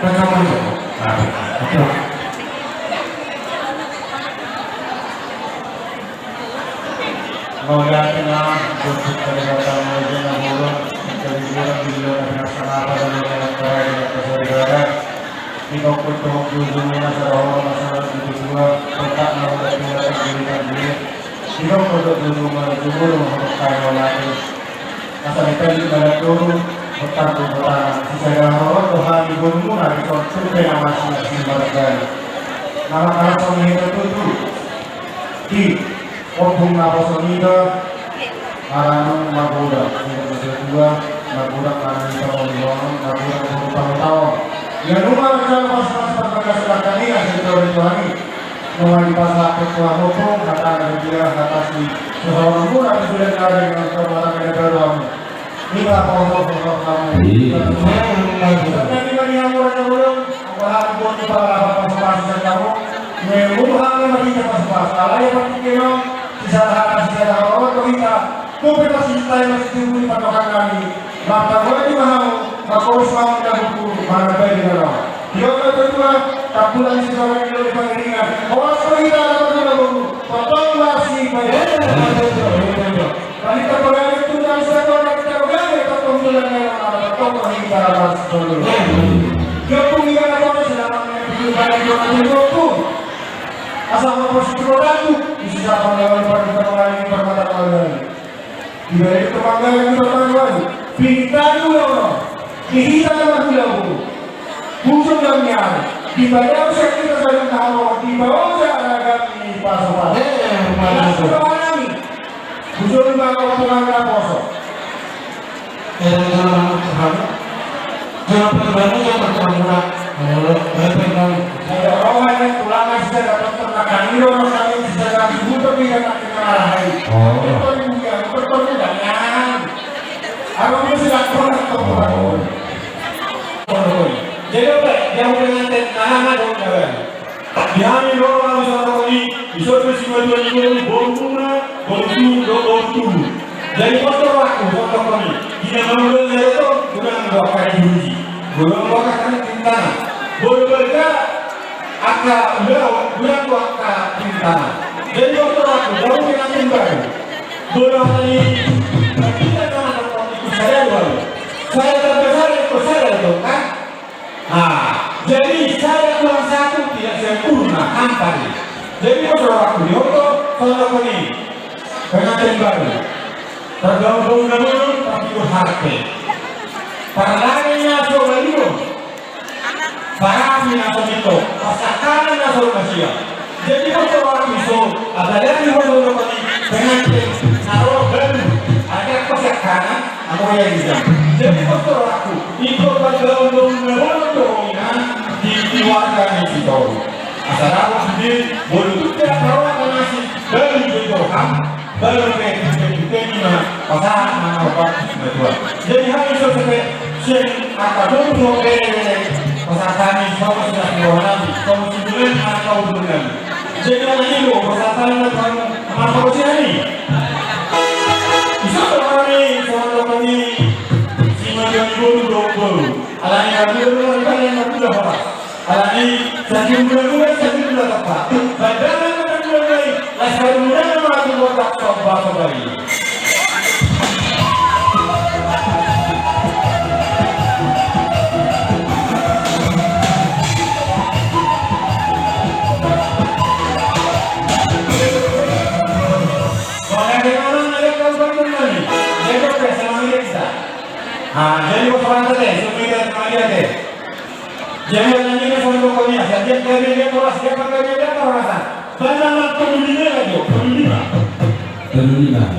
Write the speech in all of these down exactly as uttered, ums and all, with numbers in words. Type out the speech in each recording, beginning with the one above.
Mauliate ma, Tuhan Debata, mauliate ma, Tuhan, dari Tuhan, di luar biasa, apa dan luar biasa, dari atas segala. Di bawah kutuk, di ujung, di masa lalu, masa lalu, di tua, tetap mauliate, mauliate, mauliate. Di bawah kutuk, di ujung, di ujung, di ujung, di ujung, di ujung. Asa di tadi pada turun, bertanggung bertangan. Sisa dalam rawat, Tuhan, di gunung, di son, survei nama, sina, sina, margana. Nama, nama, song, ini tertutup. Di Ompung naposo niba, maranu magodang, naposo niba, magodang, maranu magodang, magodang, magodang, magodang. Ia nunga manjalo pasupasu parbagason angka ninna, sentore Tuhan i. Nunga dipasahat Tuhan ompung, hata na dia, hata si, seseorang muna, di sudah ada dengan kekuatan yang baru. Iba, poso, poso, kamu. Iya. Tadi mani hamu raja ulun, anggo hami boti pangalapan pasupasu sian hamu, memang hami marhite pasupasu. Alai partingkian on, sisada hata, sisada hata, on do hita. Dope pasupasu, masih tunggu di patokan nami. Maka boti ma hamu, maka urus ma hamu di dalam buku, mana baik di dalam. Dia berdoa, tak pulang di sekolah, di dalam pangiringan. Horas do hita, tak pulang buku. Potong masih baik. Paling terpengaruh itu dari satu orang kita berbeda, tak pembulan yang mana, tak pembulan kita harus dulu. Dia pun ikan apa, sedangkan yang dulu balik dua puluh dua puluh. Asal mau positif orang tuh, bisa sama dengan pertemuan ini, permata kalian. Tidak ada kebanggaan, kita banggaan. Pintar dulu, orang. Di hita sama dulu. Bujur dan niar. Di badan saya kita saling tahu, di bawah saya ada kami, pas-pas. Eh, pas-pas. Langsung ke mana nih? Bujur lima kau pengaruh naposo. Eh, dalam Tuhan. Jangan pribadi yang bertemu. Oh, eh, tenang. Saya orang yang pulang, saya dapat ternak kami, orang kami bisa ganti motor, dia nak kena marah. Oh. Betul, Ibu, ya, betul, jangan. Aku mesti lapor, lapor. Oh. Jadi, apa? Yang pengantin, nah, nah, nah, nah. Di hami do hami songon i, di son do simatua ni boru, boru muna, boru tubu, do boru tubu. Jadi pos do rohangku songon i. Di na mangula na do, godang do angka diuji. Godang do angka rintangan. Boru balga angka ulaon, godang do angka rintangan. Jadi pos do rohangku, jauh dengan timbang. Boru hami, kita nama terpotong itu saya do. Saya terbesar itu saya do, kan? Nah, jadi saya kurang satu tidak sempurna, hampa dia. Jadi, masalah waktu di oto, kalau kau ini pengantin baru, tergabung dengan tapi harpe. Parlangenya so baliho, parami na so mito, pasakanna na so masia. Jadi, masalah waktu so, apalagi waktu pengantin, na ro baru, ada pasakanna, Apo ya bisa. Jadi, pastor aku, ingkon panggabean na bolon do ina di keluarga ni si Toru. Asa dapot sude, bolon tu dia kawan nasi, baru di Tuhan, baru ke, ke, ke, ke, ina, pasahat nama obat na Tuhan. Jadi, hal itu sampai, sian, apa, bolon do, eh, eh, eh, pasahat kami, sama sudah keluar nami, sama sudah nami, sama sudah nami. Jadi, anak ibu, pasahat kami, Tuhan, apa kau sih, Ani? Bisa kami, sama kami, Simatua ni boru, do boru. Alani ragu, ragu, ragu, ragu, ragu, ragu. Alani, sajiung gula-gula, sajiung gula tapa. Badangan, badangan gula-gula. Las baru muda, nama aku botak, soba, soba ini. Ah, jadi, bos, orang tadi, semua dia, semua dia, deh. Jadi, yang ini, saya mau kau ni, saya dia, dia, dia, dia, terus, dia, pakai dia, dia, terus, ah. Bana, peduli dia, dia, peduli. Peduli, nah.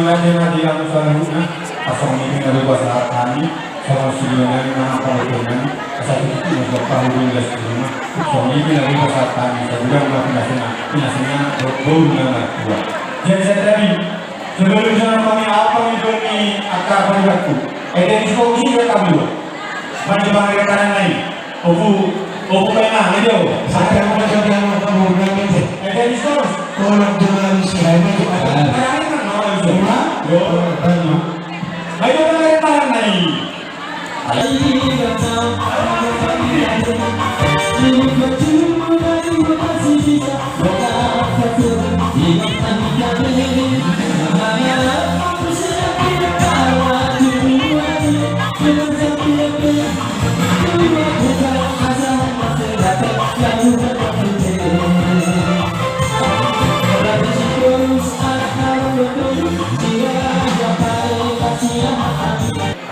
Raja na di amu saluhutna, asa songon i pe na rupa sahat hami, songon sidongan na pangotongna, asa tutu na jompa hubungan das di rumah, songon i pe na rupa sahat hami, sabulan ma pinasuna, pinasuna, boru na martua. Jadi saya tadi, sebelum saya kami apa itu ni akar paribatku, eh, dari sekolah sih saya tahu dulu. Maju bang, rekanan lain. Obu, obu kena, ayo. Saya mau jadi anak kamu, berangkat. Eh, jadi terus. Tolong jangan saya maju. Berani kan, orang semua. Yo. Ayo, bang, rekanan lain.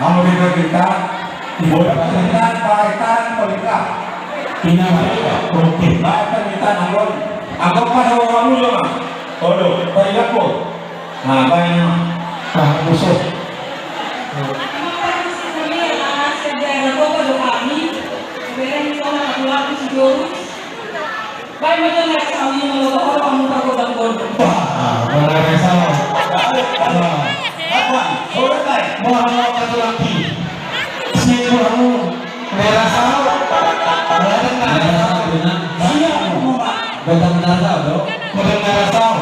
Amo di permintaan, boleh permintaan, permintaan, permintaan. Ina, oke. Baik, permintaan, Anggon. Anggon pada orang dulu, Mas. Waduh, permintaan, Bos. Nah, baik, Mas. Ah, buset. Baik, Mas, Anggon. Wah, mana resau. Wah. Apa? Sore, Pak. Wah, mau satu lagi. Si Tuhan, resau. Resau, benar. Iya, Pak. Benar, resau, bro. Benar, resau.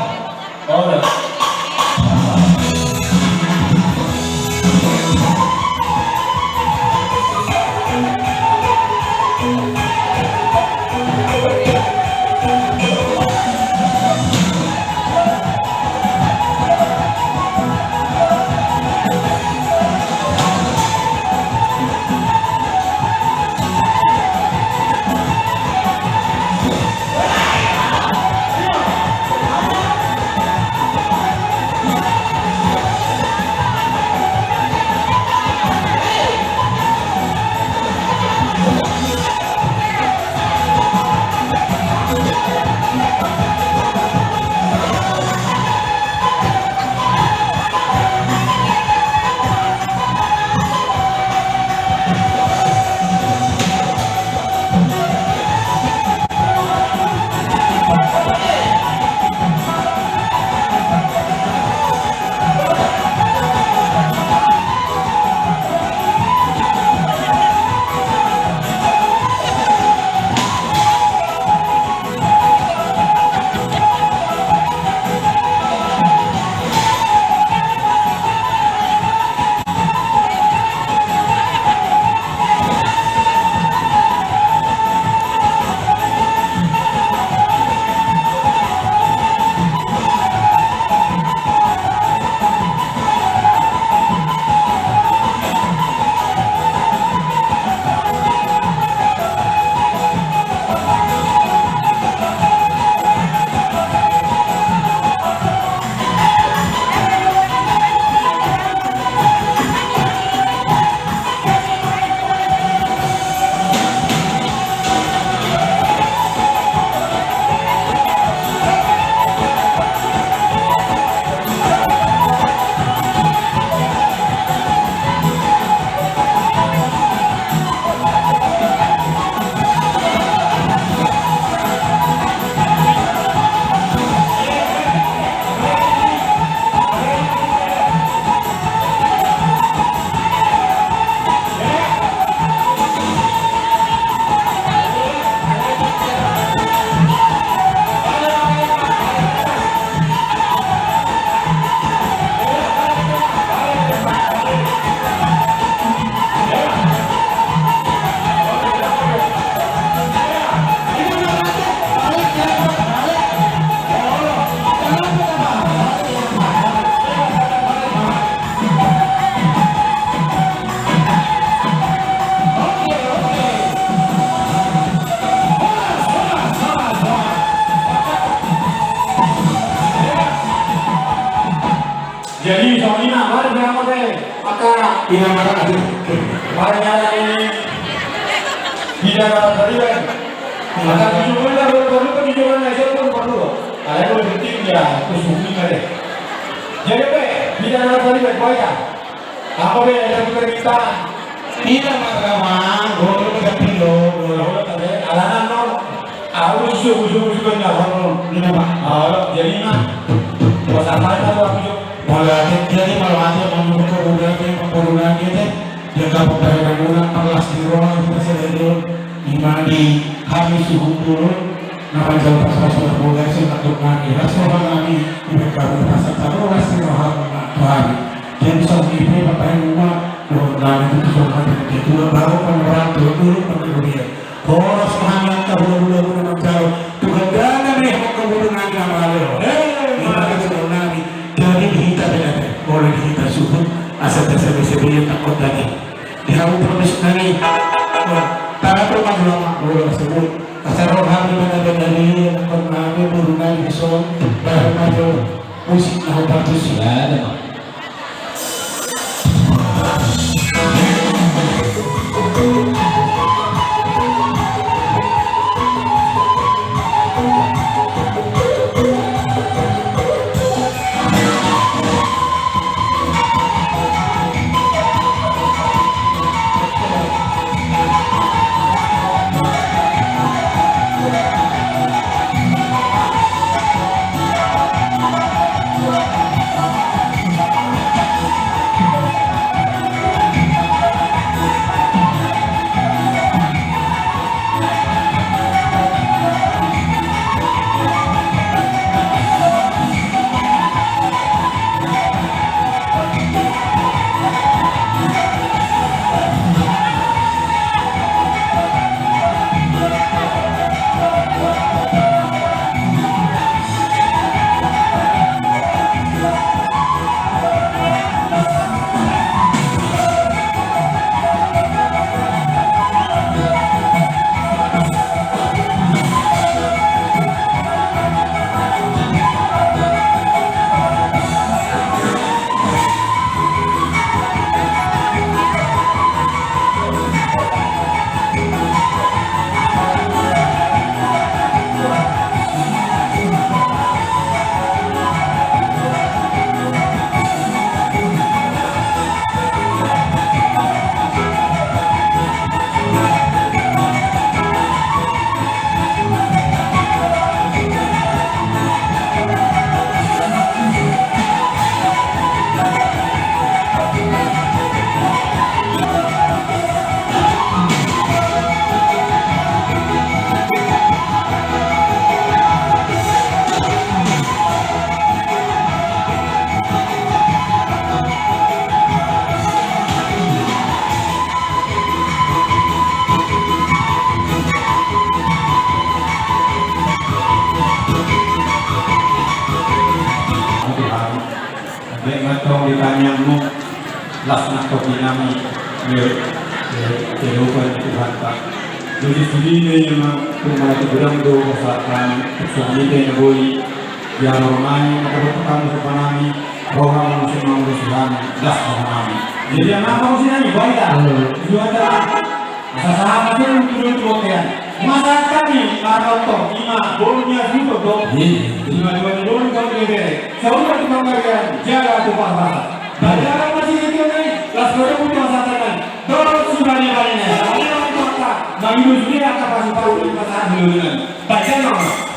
Jadi, songon i ma, mari berangkat, eh, angka. Ina marah. Mari nyala ini. Tidak dapat berikan. Angka tujuh bulan, baru, baru kan tujuh bulan, saya pun perlu. Kalau yang lebih tinggi, ya, itu sunyi kali. Jadi, Pak, Tidak ada tadi baik-baik ya. Apa be ada juga kita? Tidak marah mang, gol udah pilo, gol udah tadi. Alana no. Aku susu susu susu nggak perlu. Ini pak. Oh, jadi mah. Bos apa itu aku susu. Mulai jadi malam aja mau buka udah dia mau udah dia deh. Dia kapan bayar ulang perlas di ruang kita selalu. Ima di hami suhut dulu. Nama jawab pas pas udah mulai sih takut nami. Ras roha nami. Ibu kamu pasal taruh ras di roha Tuhan. Jadi saat ini bapak yang rumah. Doa nami itu sudah mati. Kedua baru pemeran dulu pemeran. Horas ma hami angka hulahula muna manjalo Tuhan dana mehon kaburu nami na malo. Ima kasih nami. Jadi di hita beda be. Boleh di hita suhut. Asa jasa bese bese takut tadi. Di hau promis nami. Tara tu maglama boleh sebut. Asa roh hami beda beda ni. Takut nami buru nami so. Baru maju. Musik na hau partusi. Ya ada. Tuhan, baik mantong di tangiangmu, las nangkok di nami, ya, ya, ya, Tuhan, Tuhan, Pak. Jadi, sini ini memang, cuma itu bilang tuh, misalkan, suami itu yang boi, ya, orang lain, atau kamu, siapa nami, roha manusia, manusia, das sama nami. Jadi, yang apa maksudnya nih, baik, tak? Halo. Dua, tak? Asa sahat ma tutu tu bontean. Masahat hami martonton ima boru ni hasuhuton do. Ima boru ni hasuhuton do, ibebere. Saur ma tu panggabean, jala tu parhorasan. Bajang ma sini tu nai, las boru tu hasahatan nai. Dohot suda ni bani nai. Ima tu angka mangido sude angka pasupasu ni pasahat ni lolongan. Bajang ma.